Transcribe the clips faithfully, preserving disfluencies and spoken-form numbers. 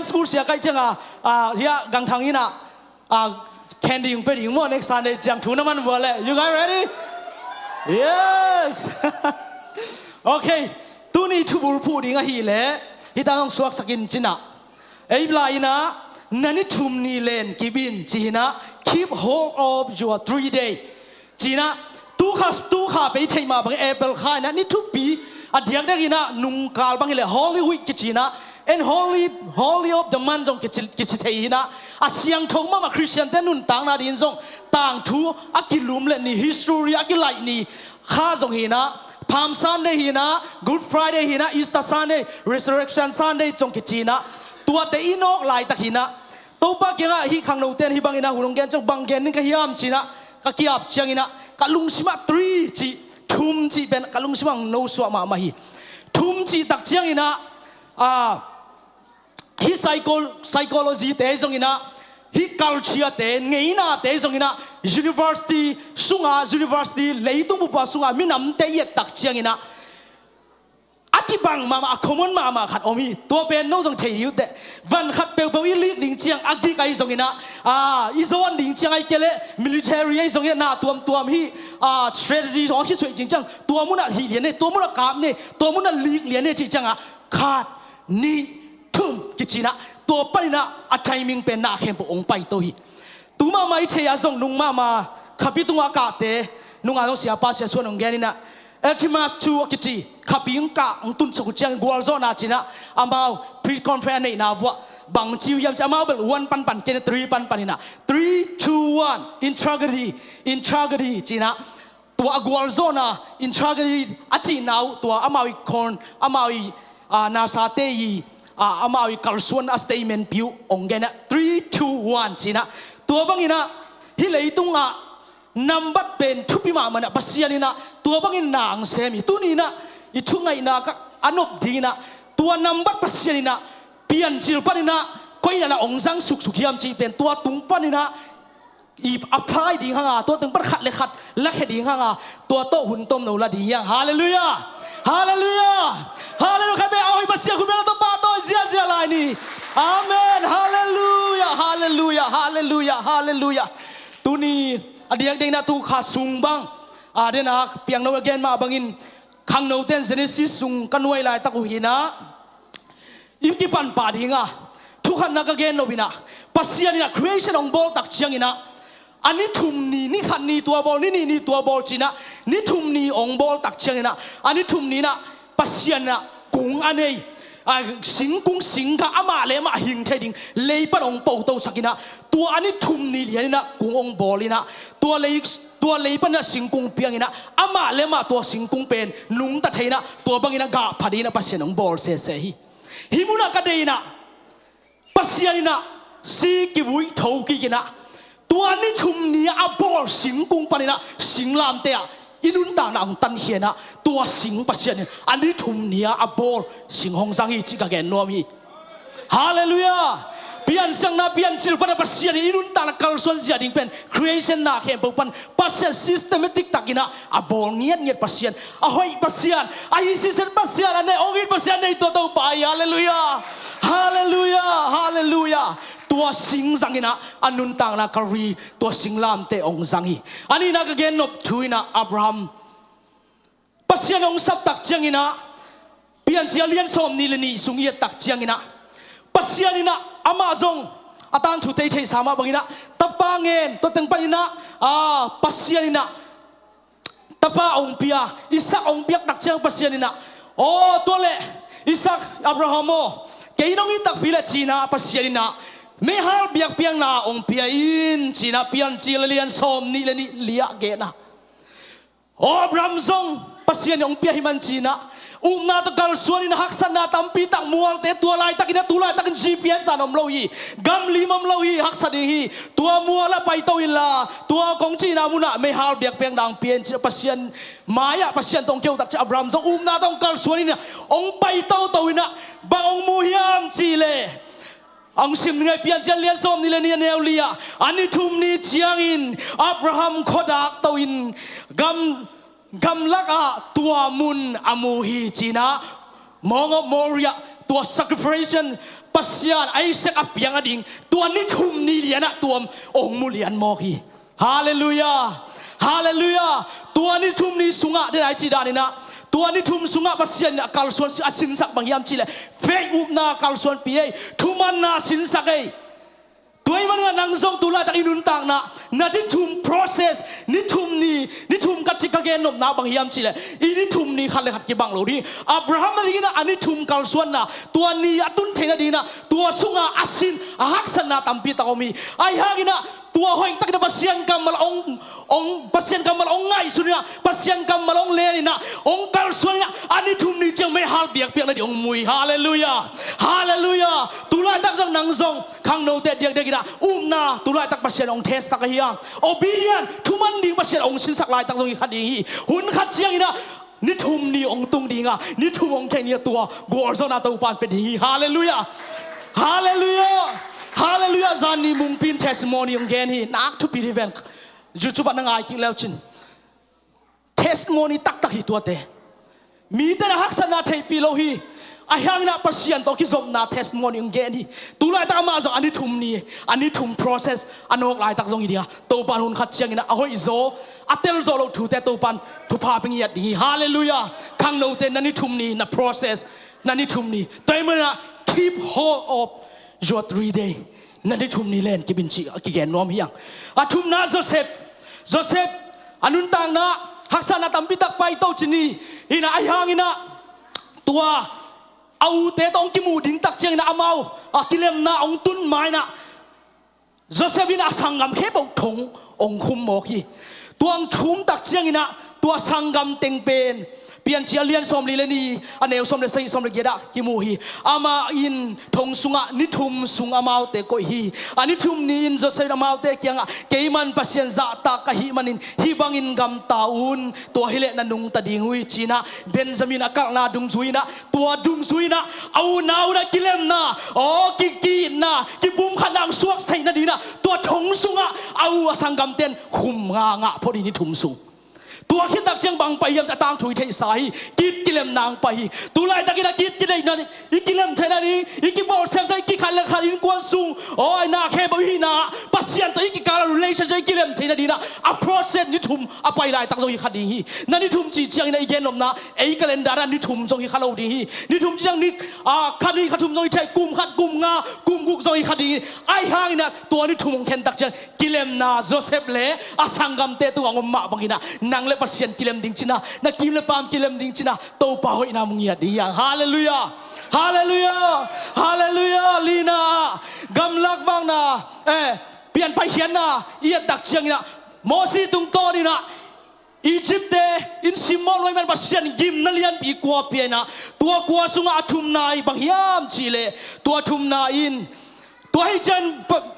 School sia kaih cianga, ah, hia gangthang ina, ah, candy hong pe ding maw, next Sunday ciang thu na man vua leh. You guys ready? Yes. Okay. Tuni thubul phuh ding ahileh hita hong suaksak in cina. Ei lai ina, na ni thum ni len kip in ci hina, keep hold of your three day. Cina, tu kha, tu kha pei thei mah bang April kha ina, ni thupi, a diakdiak ina, nungkal bang hileh Holy Week kici ina, and Holy, Holy of the Month zong kici, kici thei ina, a siangtho mahmah Christian te nuntakna ding zong, tangthu a kilum le ni, history a kilaih ni, kha zong hi ina, Palm Sunday hi ina, Good Friday hi ina, Easter Sunday, Resurrection Sunday zong kici ina, tuate i nawk laitak hi ina, Topa kiangah hih khangnote in hih bang ina hun hong gen ciang bang gen ning ka hiam ci ina, ka kiap ciang ina, ka lungsim ah three cih, thum cih pen ka lungsim ah hong nosuah mahmah hi. Thum cih tak ciang ina, ah, hih psycho-, psychology te zong ina, hih culture te, ngeina te zong ina, university sunga, university leitung bupa sunga, minamte i et tak ciang ina, a kibang mahmah, a common mahmah khat om hi. Tua pen no zong thei dih uh teh. Van khat peuhpeuh i lik ding ciang a gik ahi zong ina, ah, i zawn ding ciang ahi kei leh military ahi zong ina, na tuamtuam hi, ah, strategy zong a kisuai ding ciang, tua munah hih lian e, tua munah kap ne, tua munah lik lian e cih ciangah khat, nih, thum kici ina, tua pan ina a timing pen na khempeuh hong paito hi. Tu mahmah i thei a zong nung mahmah khapi tungah a kahte, nungah zong siapa sia suan hong gen ina, Artemis two a kici, khapi hong kah hong tunsak uh ciang gualzawhna ci ina, amau pre-conference a neihna vuah bang ci uh hiam ci, amau bel one panpan kei ina, three panpan ina, three, two, one, integrity, integrity ci ina, tua a gualzawhna, integrity a cihna uh, tua amau i corn, amau i, ah, nasate i, ah, amau i kalsuan a statement pi uh hong gen ina, three, two, one ci ina, tua bang ina, hih leitungah nambat pen thupi mahmah ina, Pasian ina tua bangin na hong sem hi. Tuni ina i thungaihna ka a nop ding ina, tua nambat Pasian ina piancil pan ina koi ina na hong zang suksuk hiam cih pen tua tung pan ina i apply ding hanga, tua tung pan khat le khat lakhia ding hanga, tua tawh hun tomno la ding hiang. Halleluiah. Halleluiah. Halleluiah. Khat bek a hoih Pasian khut bek na tawh pahtawi ziahziah lai ni. Amen. Halleluiah. Halleluiah. Halleluiah. Halleluiah. Tuni a diakdiak ina tu kha sung bang, a, den a piangno a gen mah bangin khangnote in Genesis sung ka nuai laitak uh hi ina, i kipan pah ding a, thukhatna ka gen nop ina, Pasian ina creation hong bawl tak ciang ina, a ni thum ni, ni khat ni tua bawl, ni nih ni tua bawl ci ina, ni thum ni hong bawl tak ciang ina, a ni thum ni ina Pasian ina kung a nei, a, singkung sing kha amah le amah hing thei ding lei pan hong potosak ina, tua a ni thum ni lian ina kung hong bawl ina, tua lei, tua lei pan ina singkung piang ina, amah le amah tua singkung pen nungta thei ina, tua bang ina gah pha ding ina Pasian hong bawl sese hi. Hih munah ka deih ina, Pasian ina si kivui tho kik ina, tua ni thum ni a a bawl singkung pan ina singlamteh ah i nuntakna hong tankhia ina, tua sing Pasian in a ni thum ni a a bawl sing hong zang hi cih ka gen nuam hi. Halleluiah. Piansiakna piancil pan a Pasian in i nuntakna kalsuan zia ding pen creation na khempeuh pan Pasian systematic tak ina a bawl ngiatngiat Pasian, a hoih Pasian, a hih siset Pasian, a ne hong it Pasian nei tua Topa hi. Halleluiah. Halleluiah. Halleluiah. Tua sing zang ina a nuntakna Calvary, tua singlamteh hong zang hi. A nihna ka gen nop thu ina Abraham Pasian hong sap tak ciang ina, Piancil a lian sawm nih le nih sung i et tak ciang ina, Pasian ina amah zong a tangthu tei theihsa mah bang ina tapa ngen, tua teng pan ina, a, Pasian ina tapa hong pia, Isak hong piak tak ciang Pasian ina, aw, tua leh Isak, Abraham aw, kei nong it takpi leh ci ina Pasian ina meihal biakpiakna hong pia in ci ina, Piancil a lian sawm nih le nih li ah gen a. Aw, Abraham zong Pasian in hong pia hi man ci ina, upna tawh kalsuan ina haksatna tampi tak mualte, tua laitak ina, tu laitakin G P S dan om lo hi, gam lim om lo hi, haksa ding hi, tua mual ah paito inla, tua kong cihna munah meihal biakpiakna hong pia in ci ina, Pasian mai-ah Pasian tawh hong kihou tak ciang Abraham zong upna tawh hong kalsuan ina hong paitoto ina, bang hong mu hiam cih leh, hong sim ning ei, Piancil a lian sawm nih le nih a neu li ah, a ni thum ni ciangin Abraham khuadak to in gam, gamlak ah tua mun a mu hi ci ina, Mount of Moriah, tua sacrifice, Pasian Isaac a piang nading tua ni thum ni lianah tua hong mu lian mawk hi. Halleluiah. Halleluiah. Tua ni thum ni sungah den ai cih daninah tua ni thum sungah Pasian in a kalsuan a sinsak bang hiam cihleh faith, upna kalsuanpi ei, thumanna sinsak ei. Tua ahih maninah nang zong tu laitak i nuntakna na ni thum process, ni thum ni, ni thum ka cih ka gen nopna bang hiam cihleh i ni thum ni khat le khat kibang lo ding. Abraham nadinginah a ni thum kalsuanna, tua ni a tun theih nadinginah tua sungah a sin a haksatna tampi tak om hi. Ahi hanginah tua hoihtakinah Pasian kammal hong, hong, Pasian kammal hong ngaihsuninah, Pasian kammal hong leninah, hong kalsuaninah a ni thum ni ciang meihal biakpiak nading hong mu hi. Halleluiah. Halleluiah. Tu laitak zong nang zong khangnote diakdiakinah upna tu laitak Pasian hong test tak ahi hang, obedient, thuman ding Pasian hong sinsak laitak zong hi kha ding hi. Hun khat cianginah ni thum ni hong tung dinga, ni thum hong kheng dinga tua gualzawhna Topan pia ding hi. Halleluiah. Halleluiah. Halleluiah. Zan ni Mungpi in testimony hong gen hi. Nak thupi hi ven. YouTube ah na ngai kik leucin. Testimony taktak hi tuate. Mite na haksatna theihpih lo hi. Ahi hanginah Pasian tawh kizopna testimony hong gen hi. Tu laitak amah zong a ni thum ni, a ni thum process a nawk laitak zong hi dinga, Topan hun khat cianginah a hoihzaw, a telzaw loh thute Topan thupha pia ngiat ding hi. Halleluiah. Khangnote na ni thum ni na process, na ni thum ni, tua ahih maninah keep hold of your three day. Na ni thum ni len kibin cih a kigen nuam hi hang. A thumna Joseph. Joseph a nuntakna haksatna tampi tak paito ci ni. Inah ahi hanginah tua a ute tawh hong kimuh ding tak cianginah amau a kilemna hong tun mainah Joseph in a sanggam khempeuh thong hong khum mawk hi. Tua hong khum tak cianginah tua sanggam teng pen Piancil a lian sawmli le nih, a neu sawm le sagih, sawm le giat ah kimu hi. Amah in thong sungah ni thum sung amaute koih hi. A ni thum ni-in Joseph in amaute kiangah, "Keiman Pasian zahtak ka hih manin hih bangin gamta un, tua hileh na nungta ding uh hi," ci-inah Benjamin a kalhna dungzui inah, tua dungzui inah a unau inah kilemna, aw, ki, ki-itna, kipumkhatna hong suak theih nadinginah tua thong sungah a u a sanggamte in khum nga ngah phot hi, ni thum sung. Tua khit tak ciang bang pai hiam cih a tangthu i theihsa hi. Ki-it kilemna hong pai hi. Tu laitakin a ki-it kilemna, i kilem theih nading, i kibawlsiam theih, i kikhat le khat innkuan sung, aw, i na khempeuh i hihna, Pasian tawh i kikal a relationship i kilem theih nadinginah a process ni thum a pai laitak zong hi kha ding hi. Na ni thum cih cianginah i gennopna, ei calendar ah ni thum zong hi kha lo ding hi. Ni thum cih ciang ni, a, kha nih kha thum zong hi thei, kum khat, kum nga, kum guk zong hi kha ding hi. Ahi hanginah tua ni thum hong khen tak ciang kilemna Joseph le a sanggamte tungah hong om mah banginah nang le Pasian kilem ding cihna, na kiim le paam kilem ding cihna, Topa hoihna mu ngiat ding hi hang. Halleluiah. Halleluiah. Halleluiah. Lina ah gamlak vakna, eh, pian paikhiatna i et tak cianginah Mosi tungtawninah Egypt-te in simmawh luai man Pasian gimna lianpi kua pia inah, tua kua sungah a thumna hi bang hiam cihleh, tua thumna in, tua hi ciang pa,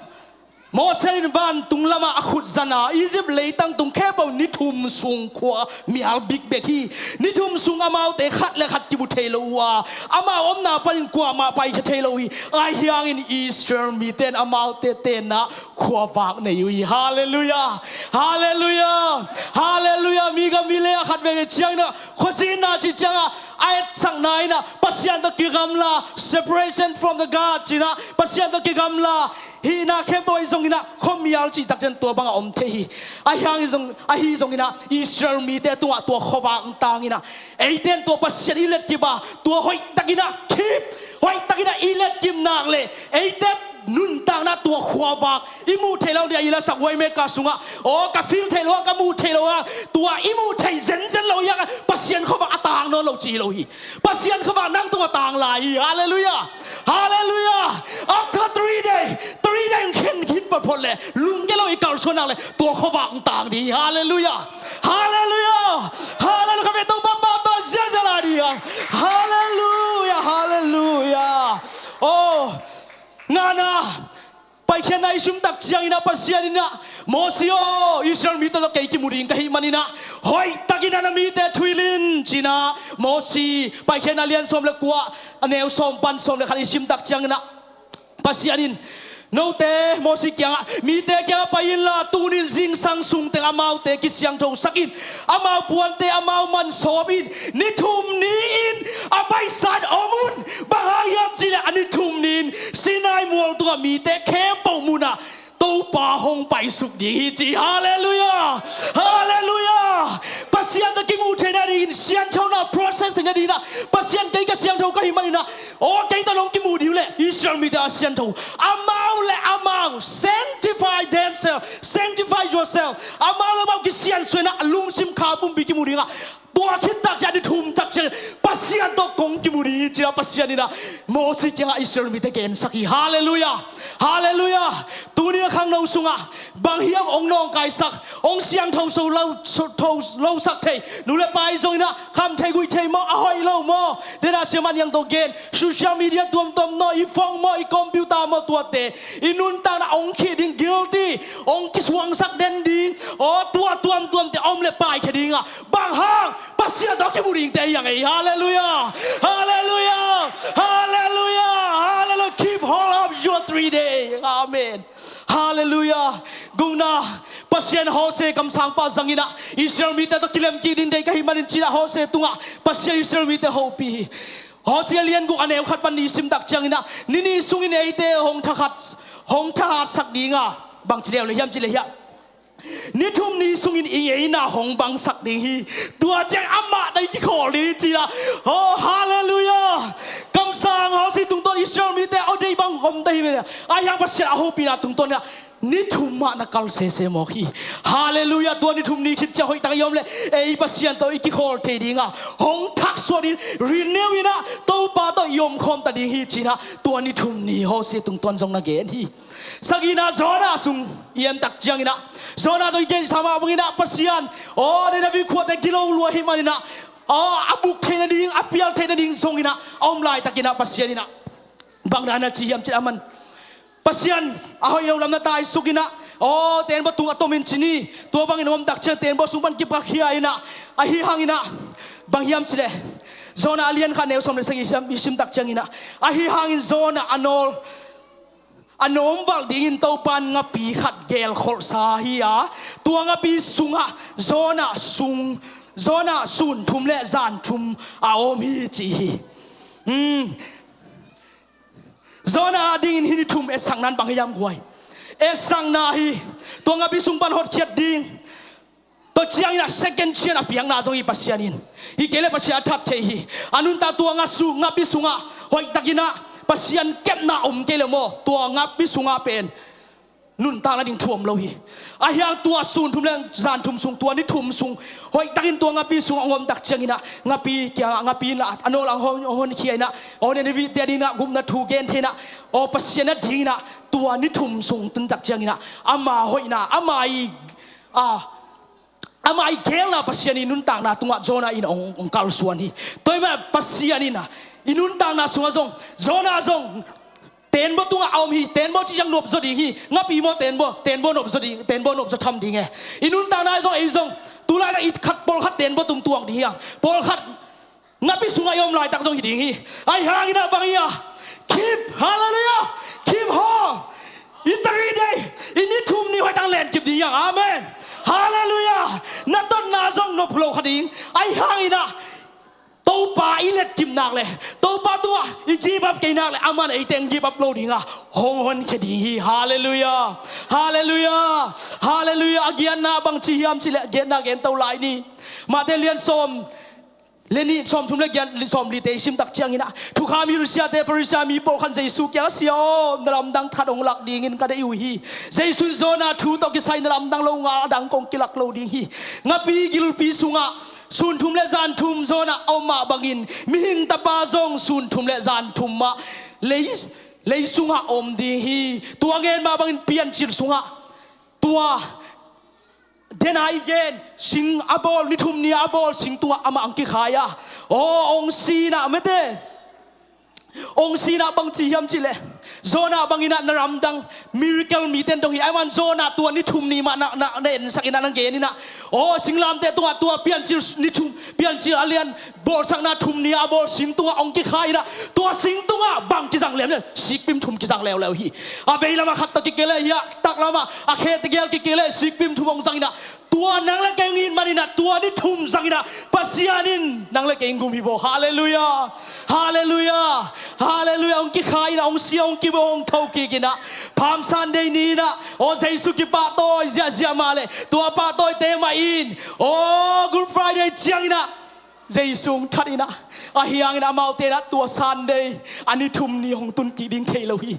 Moses in vantung lamah a khut zan a, Egypt leitang tung khempeuh ni thum sung khua mial bikbek hi. Ni thum sung amaute khat le khat kimu thei lo uh a, amau omna panin kuamah paikhia thei lo hi. Ahi hangin Israel mite in amaute tenna khuavak nei uh hi. Halleluiah. Halleluiah. Halleluiah. Mi gam mi lei a khat veve cianginah khuazina cih ciangah a etsakna inah Pasian tawh kigamla, separation from the God ci-inah Pasian tawh kigamla, hihna khempeuh ahi zonginah khuamial cih tak ciang tua bangah om thei hi. Ahi hang zong, ahi zonginah Israel mite tungah tua khuavak hong tanginah eite in tua Pasian i letkip a, tua hoihtakinah kip, hoihtakinah i letkip nak leh eite nuntakna tua khuavak i muh theih lo ding a i lasak Waymaker sungah, aw, ka feel theih lo a, ka muh theih lo a, tua i muh theih zenzen lo i a Pasian khuavak a tang nawn lo ci hi lo hi. Pasian khuavak nang tungah tang lai hi. Halleluiah. Halleluiah. After three day, three day hong khen khin photphot leh lungkia lo i kalsuan nak leh tua khuavak hong tang ding hi. Halleluiah. Halleluiah. Halleluiah. Ka ve Topa pamtawh ziazia lai ding hi. Halleluiah. Halleluiah. Oh, ngana paikhiatna i sim tak cianginah Pasian inah, Mosi aw, Israel mite tawh kei kimu ding ka hih maninah hoihtakinah na mite thuhilh in ci-inah Mosi, paikhiatna lian sawm le kua, a neu sawm pan sawm le khat i sim tak cianginah Pasian in Note Mosi kiangah, mite kiangah pai inla, tunin zingsang sungteng amaute kisiangthosak in, amau puante amau mansawp in, ni thum ni-in a baihsa-in om un. Bang hang hiam cihleh a ni thum ni-in Sinai mual tungah mite khempeuh munah Topa hong paisuk ding hi ci. Halleluiah. Halleluiah. Pasian tawh kimuh theihna dingin sianthona process theihna dingin ah, Pasian kei ka siangtho ka hih manin ah, aw kei tawh nong kimuh ding uh leh Israel mite a siangtho. Amau le amau, sanctify themselves, sanctify yourself. Amau le amau kisiansuah in ah, lungsim kha pumpi kimuh ding ah, tua khit tak ciang, ni thum tak ciang Pasian tawh kong kimuh ding hi ci-a Pasian in ah Mosi kiangah Israel mite gensak hi. Halleluiah. Halleluiah. Tuni a khangno sungah bang hiam hong nawngkaisak, hong siangtho so lo, so, tho lo sak thei nu le pa i zong in ah, kham thei guih thei maw, a hoih lo maw, den a siaman hiang tawh gen, social media tuamtuam maw, i phone maw, i computer maw, tuate i nuntakna hong khih ding, guilty, hong kisuangsak den ding, aw tua tuamtuamte om le paikhia ding ah, bang hang, Pasian tawh kimuh dingte hiang ei. Halleluiah. Halleluiah. Halleluiah. Halleluiah. Keep hold of your three day. Amen. Halleluiah. Gukna, Pasian Hosea kamsangpa zangin ah, Israel mite tawh kilem kik ding deih ka hih manin ci-in ah Hosea tungah Pasian Israel mite hopih hi. Hosea lian guk a neu khat pan nih i sim tak ciangin ah, ni nih sungin eite hong thakhat, hong thahatsak ding a, bangci neu le hiam cih leh hiah, ni thum ni sungin i ngeina hong bangsak ding hi. Tua ciang amah tawh i kikhawl ding hi ci-in ah. Oh, halleluiah. Kamsang Hosea tungtawn Israel mite aw deih bang om ta hi ve. Ahi hang Pasian a hopihna tungtawn in ah, ni thum mah na kal sese mawk hi. Halleluiah. Tua ni thum ni khit ciang hoih tak i om leh ei Pasian tawh i kikhawl thei ding a, hong thaksuah in, renew in ah, Topa tawh i omkhawm ta ding hi ci-in ah, tua ni thum ni Hosea tungtawn zong na gen hi. Sagihna Jonah sung i en tak ciangin ah, Jonah zong i gen sa mah bangin ah, Pasian, aw Nineveh khuate gilo lua hi manin ah, aw a buk theih nading, a pial theih nading zongin ah a om laitakin ah Pasian in ah bang na na ci hiam cih leh, aman Pasian a hoih lo lam na taisuk in ah, aw teenbaw tung a tomin ci ni, tua bangin hong om tak ciang teenbaw sung pan kipakhia in ah, ahi hangin ah, bang hiam cih leh, Jonah a lian khat neu sawm le sagih i sim, i sim tak ciangin ah, ahi hangin Jonah a nawl a nawmvalh dingin Topa in ngapi khat gelkholhsa hi a, tua ngapi sungah Jonah sung, Jonah sun thum le zan thum a om hi ci hi. Hmm. Jonah a dingin hih ni thum etsakna in bang hiam guai? Etsakna hi. Tua ngapi sung pan hotkhiat ding, tua ciangin ah second chance a piakna zong hi Pasian in. Hi kei leh Pasian a that thei hi. A nuntak tua nga su, ngapi sungah hoihtakin ah Pasian kepna om kei leh maw, tua ngapi sungah pen nuntakna ding thu om lo hi. Ahi hang tua sun thum le zan thum sung, tua ni thum sung, hoihtakin tua ngapi sungah hong om tak ciangin ah, ngapi kiangah, ngapi in ah a nawl a hong, hong honkhia in ah, aw Nineveh te adingin ah gupna thu gen thei in ah, aw Pasian a dingin ah tua ni thum sung tun tak ciangin ah, ama hoihna, ama i, a, ama i geelna Pasian i nuntakna tungah Jonah in hong, hong kalsuan hi. Tua ahih manin Pasian in ah i nuntakna sungah zong, Jonah zong teenbaw tungah a om hi. Teenbaw cih ciang nopzaw ding hi. Ngapi maw teenbaw, teenbaw nopzaw ding, teenbaw nopzaw tham ding e. I nuntakna zong, ei zong tulaitak i khat pawlkhat teenbaw tung tuak ding hi hang, pawlkhat ngapi sungah i om laitak zong hi ding hi. Ahi hangin ah bang hi a, keep, halleluiah, keep hold. I three day, i ni thum ni hoihtak lenkip ding hi hang. Amen. Halleluiah. Na totna zong nop lo kha ding. Ahi hangin ah Topa i letkip nak leh, Topa tungah i give up kei nak leh, aman eite hong give up lo ding a, hong honkhia ding hi. Halleluiah. Halleluiah. Halleluiah. A giatna bangci hiam cih leh, a giatna gen to lai ni. Matthai lian sawm le nih, sawm thum le giat, sawm li te i sim tak ciangin ah, thukham hilh siate, Pharisee mi pawlkhat in Jesu kiangah, Sia aw, na lamdang khat hong lak dingin ka deih uh hi. Jesu in, Jonah thu tawh kisai na lamdang lo ngal a dang kong kilak lo ding hi. Ngapi gilpi sungah sun thum le zan thum Jonah a om mah bangin, Mihing Tapa zong sun thum le zan thum mah lei, lei sungah om ding hi. Tua ngen mah bangin Piancil sungah tua dena i gen, sing a bawl, ni thum ni a bawl sing tungah amah hong kikhai a, aw hong si in ah, mete, Ong si inah bang ci hiam cih leh, Jonah bang inah na ramdang miracle mite in dong hi. Ahih man Jonah tua ni thum ni mah na, na, na ensak inah na gen inah, aw, singlamteh tungah tua Piancil ni thum, Piancil a lian bawlsakna thum ni a bawl sing tungah ong kikha inah, tua sing tungah bang kizang leuleu, sikpim thum kizang leuleu hi. A veilamah khat tawh kikei leh hiah, taklamah a khe tegel kikei leh sikpim thum ong zang inah, tua nang le kei ong it man inah, tua ni thum zang inah Pasian in nang le kei ong gum hi vaw. Halleluiah. Halleluiah. Halleluiah. Ong kikha inah, ong sia, ong kibo, ong tho kik inah, Palm Sunday ni inah, aw, Jesu kipahtawi ziahziah mah leh, tua pahtawite mah in, aw, Good Friday ciang inah Jesu ong that inah, ahi hangin amaute inah tua Sunday a ni thum ni hong tun kik ding thei lo hi.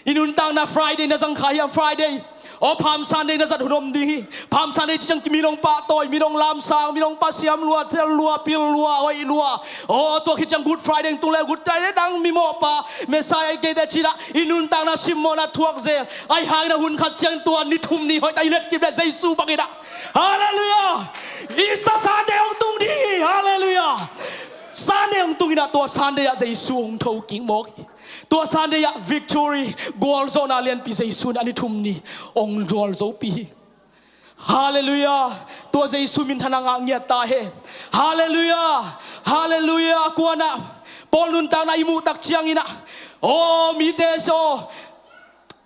I nuntakna Friday na zang kha hiam? Friday, aw, Palm Sunday na zat hun om ding hi. Palm Sunday ciang mi nong pahtawi, mi nong lamsang, mi nong pasiam lua, tel lua, pil lua, hoih lua. Aw, tua khit ciang Good Friday tung le Good Friday nang mi mawhpa Messiah kei teh ci inah i nuntakna simmawhna thuak zel. Ahi hangin a hun khat ciang tua ni thum ni hoih tak i letkip leh Jesu bang inah, Halleluiah. Easter Sunday hong tung ding hi. Halleluiah. Sunday hong tung inah tua Sunday ah Jesu hong tho kik mawk hi. Tua Sunday ah victory, gualzawhna lianpi Jesu in a ni thum ni ong gualzopih hi. Halleluiah. Tua Jesu minthanna ngah ngiat ta hen. Halleluiah. Halleluiah. A kuanah Paul nuntakna i muh tak ciang inah, aw, mite so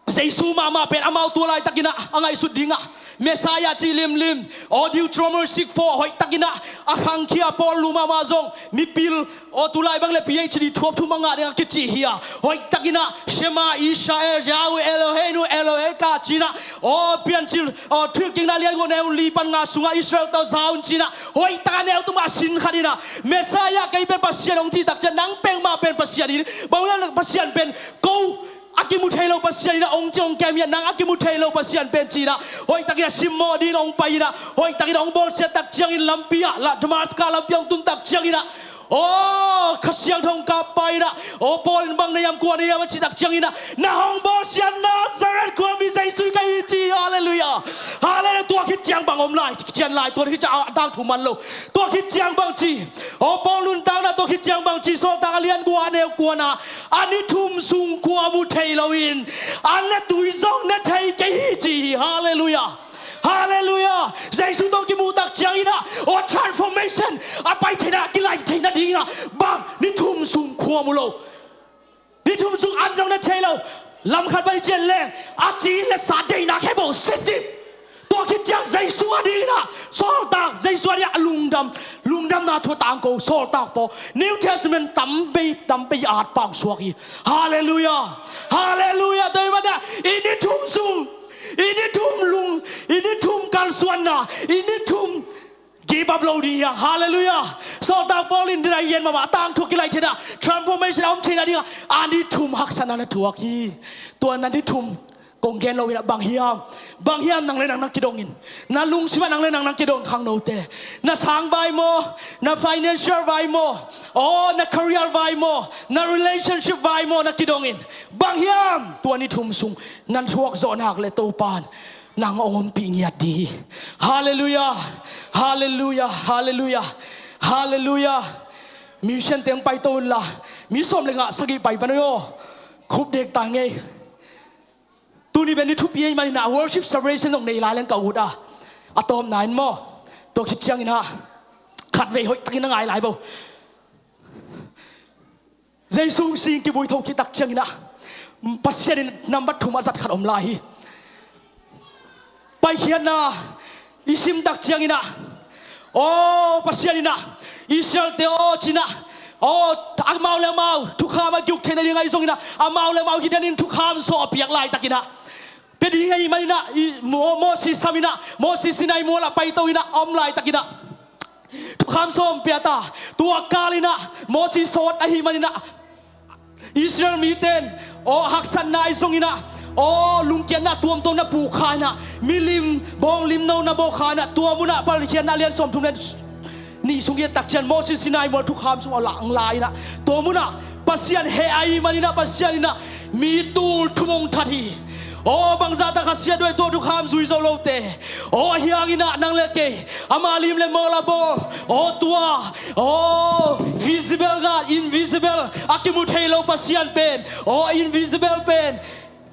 Jesu mahmah pen amau tua laitak inah a ngaihsut dingah Messiah cih limlim, aw, Deuteronomy six four hoih tak inah a khangkhia. Paul nu mahmah zong mipil, aw, tulai bang leh P H D thuap thum a ngah ding a kici hi a, hoih tak inah Shema Israel, Yahweh Eloheinu, Elohe Echad ci inah, aw, Piancil, aw, Thuhilhkikna lian guk neu li pan nga sungah Israel tawh za un ci inah, hoih tak a neu tum a sin khat inah, Messiah kei pen Pasian hong cih tak ciang nang peuhmah pen Pasian hi. Bang hiam, Pasian pen ko a kimu thei lo Pasian inah ong ci ong kem hi a, nang a kimu thei lo Pasian pen ci inah, hoih tak inah simmawh dingin ong pai inah, hoih tak inah ong bawlsiat tak ciangin lampi ah, la Damascus lampi ah ong tun tak ciang inah, aw, Kha Siangtho ong kap pa inah, aw, Paul in bang na hiam, kua na hiam a cih tak ciang inah, na hong bawlsiat Nazareth khuami Jesu ka hi ci. Halleluiah. Halleluiah. Tua khit ciang bang om lai, cian lai, tua khit ciang a tangthu man lo. Tua khit ciang bang ci, aw, Paul nuntakna tua khit ciang bang ci, Sawltak a lian kua neu kuana, a ni thum sung khua mu thei loin an le tui zong ne thei kei hi ci hi. Halleluiah. Halleluiah. Jesu tawh kimuh tak ciang inah, aw, transformation a pai theihna, a kilai theihna ding inah bang ni thum sung khua mu lo, ni thum sung an zong ne thei lo. Lam khat bang i cian leh a ci le sa deihna khempeuh setip. Tua khit ciang Jesu a ding inah, sawltak Jesu a ding inah lungdam, lungdamna thu a tangko sawltak pawl New Testament tam vei tam vei at pangsuak hi. Halleluiah. Halleluiah. Tua hi mah teh i ni thum sung, i ni thum lung, i ni thum kalsuanna, i ni thum give up lo ding hi hang. Halleluiah. Sawltak Paul in ding a i gen mahmah, a tangthu a kilai theihna, transformation a om theihna dingah a ni thum haksatna na thuak hi. Tua na ni thum kong gen lo inah bang hiam? Bang hiam nang le nang na kidongin, na lungsimah nang le nang na kidong khangnote, na sang vai maw, na financial vai maw, aw, na career vai maw, na relationship vai maw na kidongin, bang hiam tua ni thum sung na thuak zawh nak leh Topan nang hong ompih ngiat ding hi. Halleluiah. Halleluiah. Halleluiah. Halleluiah. Musician teng paito unla, mi sawm le nga sagih pai pan uh aw. Khupdek ta ngei. Tuni pen ni thupi ahih manin ah worship celebration zong nei lai leng ka ut a, a tawpna in maw. Tua khit ciang inah khatvei hoih takin a ngai lai bo. Jesu sing kibui tho khit tak ciang inah Pasian in nambat thum a zat khat om lai hi. Paikhiatna i sim tak ciang inah, aw, Pasian inah Israel-te aw ci inah, aw, amau le amau thukham a ki-uk theihna ding ahi zong inah amau le amau hi danin thukham sawm a piak laitak inah, pia ding ahih man inah, i, Mo-, Moses sam inah, Moses Sinai mual ah paito inah a om laitak inah thukham sawm pia ta. Tua kal inah Moses sawt ahih man inah Israel mite in, aw, haksatna ahi zong inah, aw, lungkiatna tuamtuam na puk kha inah, milim bawnglim no na bawl kha inah, tua munah Paikhiatna lian sawmthum lian nih sung i et tak ciang Moses Sinai mual thukham sung a lang lai inah, tua munah Pasian heh ahih man inah Pasian inah mi tul thum hong that hi. Aw, bangzah tak Kha Siangtho in tua thukham zui zo lote, aw, ahi hangin ah nang le kei, ama lim le mual a bawl, aw, tua, aw, visible God, invisible, a kimu thei lo Pasian pen, aw, invisible pen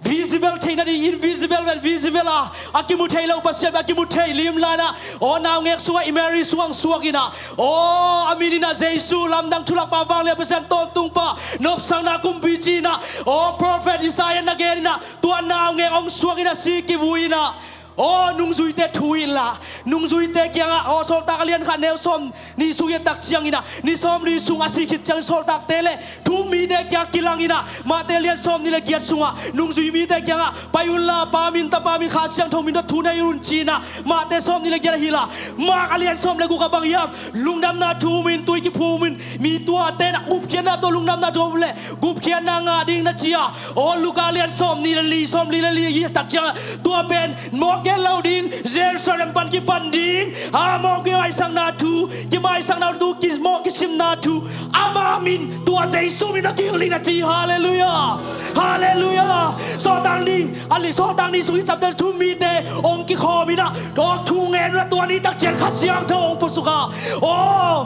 visible theihna ding, invisible pen visible a, a kimu thei lo Pasian pen a kimu thei lim lai-in ah, aw, naungek sungah, i Mary sungah hong suak in ah, aw, a min in ah Jesu, lamdang, thulakpa, vanglian Pasian, tawntung pa, nopsakna kumpi ci-in ah, aw, prophet Isaiah in na gen in ah, tua naungek hong suak in ah, si kivui in ah, aw, nungzuite thu hilh a, nungzuite kiangah, aw, Sawltak a lian khat neu sawmnih sung i et tak ciangin ah, ni sawmli sung a si khit ciangin sawltakte le thu um mite kiangah kilang in ah, Mate lian sawmnih le giat sungah nungzui mite kiangah, pai unla, Pa min, Tapa min, Kha Siangtho min tawh thu nei un, ci-in ah, Mate sawmnih le giat ah hilh a, Mark a lian sawm le guk ah bang hiam, lungdamna thu um in, tui kiphum in, mi tuate in ah gupkhiatna tawh lungdamna thu um leh gupkhiatna ngah ding na ci a, aw, Luka lian sawmnih le li, sawmli le li i et tak ciangah, tua pen mawk gen lo ding, Jerusalem pan kipan ding, a, mawk kimaisakna thu, kimaisakna thu, ki, mawk kisimna thu, ama min, tua Jesu min tawh kihilh in ah ci. Halleluiah. Halleluiah. Sawltak ni, a li, Sawltak ni sung i chapter thu mite hong kikhawm in ah, aw, thu ngen un ah, tua ni tak ciang Kha Siangtho hong puasuk a, aw,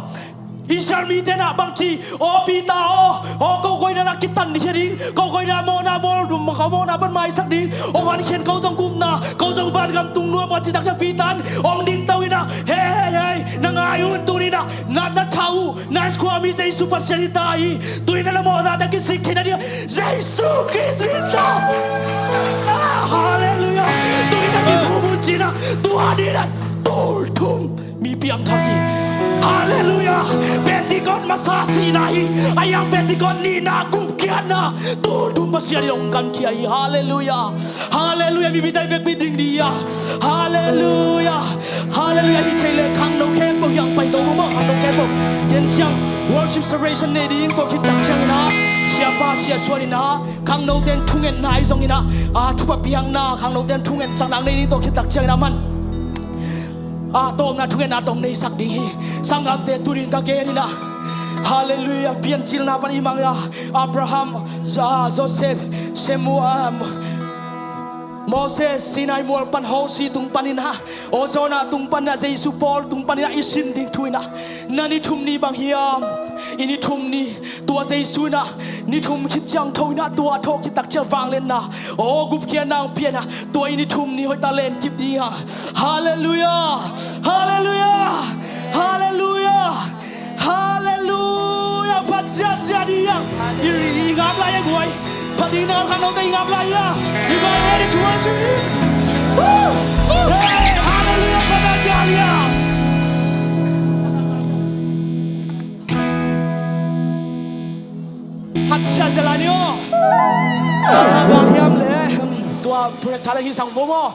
Israel mite in ah bangci, aw, Peter aw, aw, ko koihna ah kitan ding hi ding, ko koihna mawhna, mawl, ko mawhna pan maisak ding, hong hankhian, ko zong gupna, ko zong vangam tung nuam uh a, ci tak ciang Peter in hong dingto in ah, hei, hei, hei, na ngai un, tuni in ah na, na thah uh, Nazareth khua mi Jesu Pasian hi ta hi. Tuni in ah na mawhnate kisik theihna ding ah Jesu Khrist hi ta. Ah, halleluiah. Tuni in ah kiphum un, ci-in ah, tua ni in ah tul thum mi piangthak hi. Halleluiah. Pentecost masa sihna hi. A hiang Pentecost nihna gupkhiatna, tul thum Pasian in hong kankhia hi. Halleluiah. Halleluiah. Mipite i vekpi ding ding hi a. Halleluiah. Halleluiah. Hi thei leh khangno khempeuh hiang pai to maw, khangno khempeuh. Ken ciang worship celebration nei ding, tua khit tak ciangin ah, siapa, siasuan in ah, khangnote in thungetna ahi zongin ah, a, thupha piakna, khangnote in thunget cakna nei ding, tua khit tak ciangin ah man. A, tawpna thungetna tawh hong neisak ding hi. Sanggamte, tuni in ka gen in ah, halleluiah, Piancilna pan i mang a, Abraham, Jo-, Joseph, Samuel, Moses, Sinai mual pan, Hosea tung panin ah, aw, Jonah tung panin ah, Jesu, Paul tung panin ah i sin ding thu in ah, na ni thum ni bang hiam? I ni thum ni, tua Jesu in ah ni thum khit ciang tho in ah, tua tho khit tak ciang vangliatna, aw, gupkhiatna hong pia in ah, tua i ni thum ni hoihtak len kip ding a. Halleluiah. Halleluiah. Halleluiah. Halleluiah. Phat ziahziah ding a. I, i ngap lai a guai. Phat ding na, khangnote i ngap lai a. You guys ready to worship him? Woo! Hey, halleluiah, phat ziahziah. Phat ziahziah lai ni aw. Phat na bang hiam le. Tua projector la hi sang vo maw.